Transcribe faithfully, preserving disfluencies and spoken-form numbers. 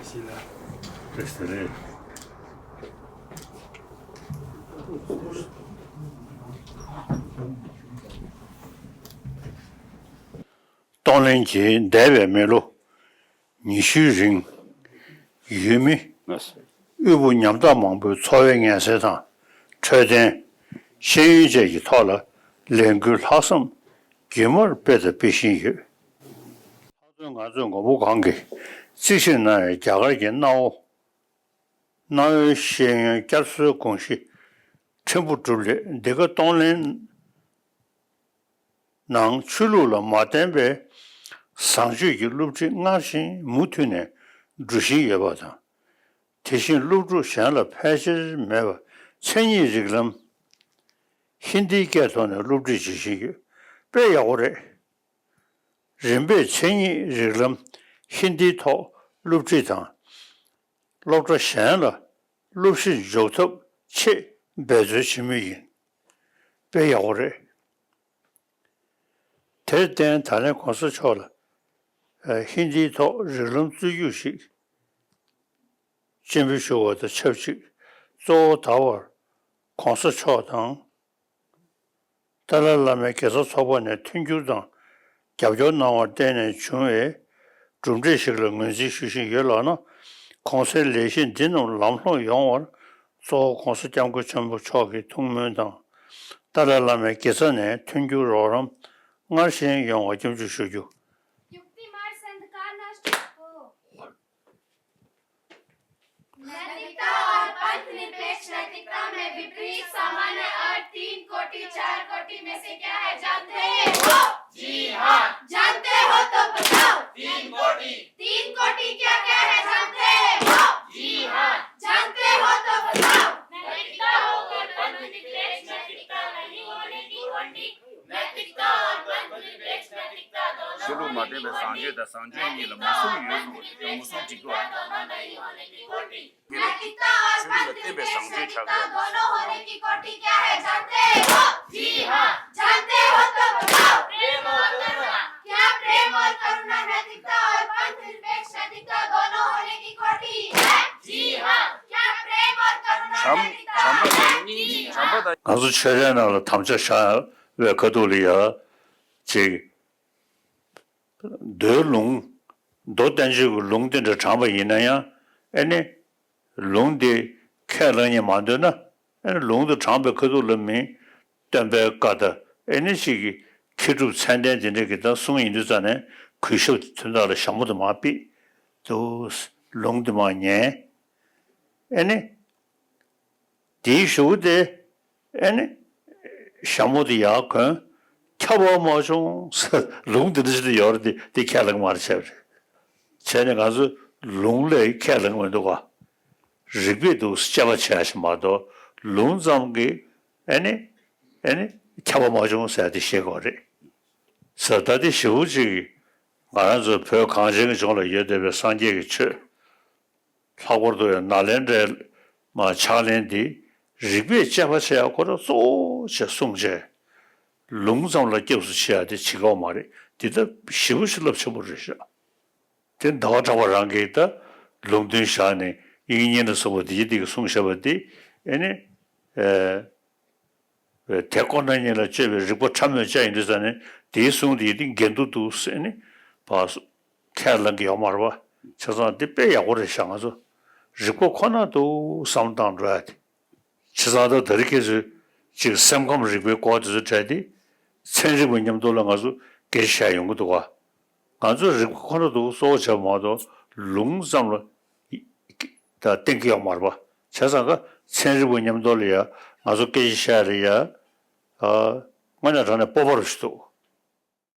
བཀྲ་ཤིས་བདེ་ལེགས། གཏོང་ལེན་གྱིས་འདས་པའི་མི་ལོ་ཉི་ཤུའི་རིང་། ཡུལ་མི་དབུལ་པོ་ཉམ་ཐག་མང་པོའི་འཚོ་བའི་ངལ་སེལ་དང་འཕྲོད་བསྟེན། ཤེས་ཡོན་བཅས་ཀྱི་ཐོག་ལ་ལས་འགུལ་ལྷག་བསམ་རྒྱུན་མར་སྤེལ་དང་སྤེལ་བཞིན་ཡོད། ལྷག་དོན་ང་ཚོས་མགོན་པོ་གང་གིས་རྩིས་ཞིབ་གནང་བའི་རྒྱ་གར་གྱི་གནའ་བོ། གནའ་བོའི་ཤེས་ཡོན་བསྐྱར་གསོའི་དགོངས་གཞི་ཕྲན་བུ་གྲུབ་སླད། འདི་ག་གཏོང་ལེན་ནང་ཆོས་ལུགས་ལ་མ་བརྟེན་པའི་བཟང་སྤྱོད་ཀྱི་སློབ་ཁྲིད་སྔར་བཞིན་མུ་མཐུད་ནས་འགྲོ་བཞིན་ཡོད་པ་དང་། དེ་བཞིན་སློབ་ཕྲུག་གཞན་ལ་ཕལ་ཆེར་མེད་པ་མཚན་ཉིད་རིགས་ལམ་ཧིན་དིའི་སྐད་ཐོག་ནས་སློབ་ཁྲིད་བྱེད་བཞིན་ཡོད། དཔེ་ཡག་པོ་རེད། རིམ་པས་མཚན་ཉིད་རིགས་ལམ་ཧིན་དིའི་ཐོག་སློབ་ཁྲིད་དང་། སློབ་གྲྭ་གཞན་ལ་སློབ་གཞིར་འཇུག་ཐབས་ཆེད་འབད་རྩོལ་བྱེད་མུས་ཡིན། དཔེ་ཡག་པོ་རེད། དེར་བརྟེན་ད་ལན་གོང་ས་མཆོག་ལ་ཧིན་དིའི་ཐོག་རིགས་ལམ་རྩོད་རྒྱུགས་ཤིག་སྤྱན་འབུལ་ཞུ་བ་དང་ཆབས་ཅིག་གཙོ་བོ་ད་བར་གོང་ས་མཆོག་དང་། ཏཱ་ལའི་བླ་མའི་དགེ་རྩ་ཚོགས་པ་ནས་མཐུན་འགྱུར་དང་རྒྱབ་སྐྱོར་གནང་བར་བརྟེན་ནས་བྱུང་བའི་གྲུབ་འབྲས་ཤིག་ལ་ངོས་འཛིན་ཞུ་བཞིན་ཡོད་ལགས་ན། གོང་གསལ་ལས་གཞི་འདི་རྣམས་ལམ་ལྷོང་ཡོང་བར་གཙོ་བོ་གོང་ས་སྐྱབས་མགོན་ཆེན་པོ་མཆོག་གི་ཐུགས་སྨོན་དང་། ཏཱ་ལའི་བླ་མའི་དགེ་རྩ་ནས་མཐུན་འགྱུར་རོགས་རམ་སྔར་བཞིན་ཡོང་བ་སྐྱབས་འཇུག་ཞུ་རྒྱུ། युक्ति मार्ग से अंधकार नष्ट हो। नैतिकता और पंथ निरपेक्ष नैतिकता में विपरीत सामान्य अर्थ तीन कोटि चार कोटि में से क्या है, जानते हो? जी हाँ। जानते हो तो बताओ। तीन कोटि। तीन कोटि क्या क्या है, जानते हो? जी हाँ। जानते हो तो बताओ। नैतिकता हो और पंथ निरपेक्ष नैतिकता नहीं होने की कोटि। नैतिकता और पंथ निरपेक्ष नैतिकता दोनों ཕྱི་ལུགས་མ་བསྟན་པའི་བཟང་སྤྱོད་དང་བཟང་སྤྱོད་གཉིས་ལ་མུ་གསུམ་ཡོད་གསུངས་པ་དེ་མུ་གསུམ་འགྲིག་གི་རེད། नैतिकता और पंथ निरपेक्ष नैतिकता दोनों होने की कोटि क्या है, जानते हो? जी हाँ। जानते हो तो बताओ। प्रेम और करुणा। क्या प्रेम और करुणा नैतिकता और पंथ निरपेक्ष नैतिकता दोनों होने की कोटि है? जी हाँ। क्या प्रेम और करुणा नैतिकता है? བྱམས་པ་དང་སྙིང་རྗེ། བྱམས་པ་དང་། ང་ཚོ་ཆོས་རའི་ནང་ལ་དམ་བཅའ་བཞག་པའི་ཁ་ཐུག་ལ་ཡ། ཅིག་མདོའི་ལུང་། མདོ་བསྟན་བཅོས་ཀྱི་ལུང་དེ་འདྲ་དྲངས་པ་ཡིན་ན་ཡང་། ཨེ་ནི། ལུང་དེ་ཁས་བླངས་ཉན་མ་འདོད་ན། ཨེ་ནི་ལུང་དུ་དྲངས་པའི་ཁ་ཐུག་ལ་མི། སྟོན་པའི་བཀའ་དང་ཨེ་ནི་ཞིག་གི་མཁས་གྲུབ་མཚན་ལྡན་དེ་འདྲ་གི་ད་གསུང་ཡིན་དུས་ཙང་ནས་གུས་ཞབས་དོན་དག་ལ་ཞྭ་མོ་དུ་མ་ཕུད་དུ། ལུང་དུ་མ་ཉན། ཨེ་ནི། དེའི་གཞུག་དེ། ཨེ་ནི། ཞྭ་མོ་དེ་ཡར་གོན། ཁྱབ་པ་མ་བྱུང་། ལུང་དེ་འདྲ་ཞིག་ཡོད་རེད་དེ་དེ་ཁས་བླངས་མ་རེད་བྱས་པ་རེད། བྱས་ནས་ང་ཚོ་ལུང་ལས་ཁས་བླངས་མི་འདུག་ག་རིགས་པས་འདུག་དཔྱད་པ་བྱས་ཤིག་མ་གཏོགས་ལུང་ཙམ་གྱིས་ཨེ་ནི། ཨེ་ནི། ཁྱབ་པ་མ་བྱུང་ཟེར་དེ་ཤེས་དགོས་རེད། ཟེར་ད་དེ་ཞེ་པོ་ཅིག་ང་རང་ཚོ་བོད་གངས་ཅན་གྱི་ལྗོངས་ལ་ཡོད་བསྡད་པའི་སངས་རྒྱས་ཀྱི་ཆོས། ལྷག་པར་དུ་ཡང་ནཱ་ལེནྡྲའི་མ་ཕྱག་ལེན་འདི་རིགས་པས་དཔྱད་པ་བྱེད་ཡག་ཁོ་རང་གཙོ་བོ་བྱས་གསུངས་བྱས། ལུང་ཙམ་ལ་སྐྱབས་སུ་མཆི་ཡག་དེ་བྱེད་ཀྱི་ཡོད་མ་རེད། འདི་ད་ཞེ་པོ་ཞིག་རླབས་ཆེན་པོ་རེད་ཤག་དེ་ཟླ་བ་གྲགས་པ་རང་གིས་ད་ལུང་དོན་བཞག་ནས་དབྱིག་གཉེན་ལ་སོགས་པ་འདི་ཡི་འདི་གི་གསུངས་བཞག་པ་འདི་ཨེ་ནི། ཨེ། དེ་ཁོ་ན་ཉིད་ལ་དཔྱོད་པའི་རིག་པ་ཕྲ་མོས་དཔྱད་ཡིན་དུས་ཙང་ནས་དེའི་གསུང་དེ་ཡིན་དུས་འགལ་འདུ་འདུག་ཟེར་ནས་ཕར་ཁས་ལེན་གྱི་ཡོད་མ་རེད་པ། བྱས་ཙང་འདི་དཔེ་ཡག་པོ་རེད་ཤག་ང་ཚོ་རིག་པ་ཁོ་ན་འདུག་བསམ་བཏང་འགྲོ་ཡ་དེ། བྱས་ཙང་ད་ད་རེས་ཁྱེད་ཚོས་ཅིག་སེམས་ཁམས་རིག་པའི་སྐོར་དེ་ཚོ་དྲན་དེ་ཚན་རིག་པ་མཉམ་དུ་ལ་ང་ཚོ་སྐད་ཆ་བཤད་ཡོང་གི་འདུག་ག་ང་ཚོས་རིག་པ་ཁོ་ན་འདུག་གཙོ་བོ་བྱས་པ་མ་གཏོགས་ལུང་ཙམ་ལ་ད་བརྟེན་གྱི་ཡོད་མ་རེད་པ། བྱས་ཙང་ཀ་ཚན་རིག་པ་མཉམ་དུ་ལ་ཡ་ང་ཚོ་སྐད་ཆ་བཤད་ལ་ཡ། ཨ། དངོས་གནས་དྲང་གནས་སྤོབས་པ་རུ་ཞིག་འདུག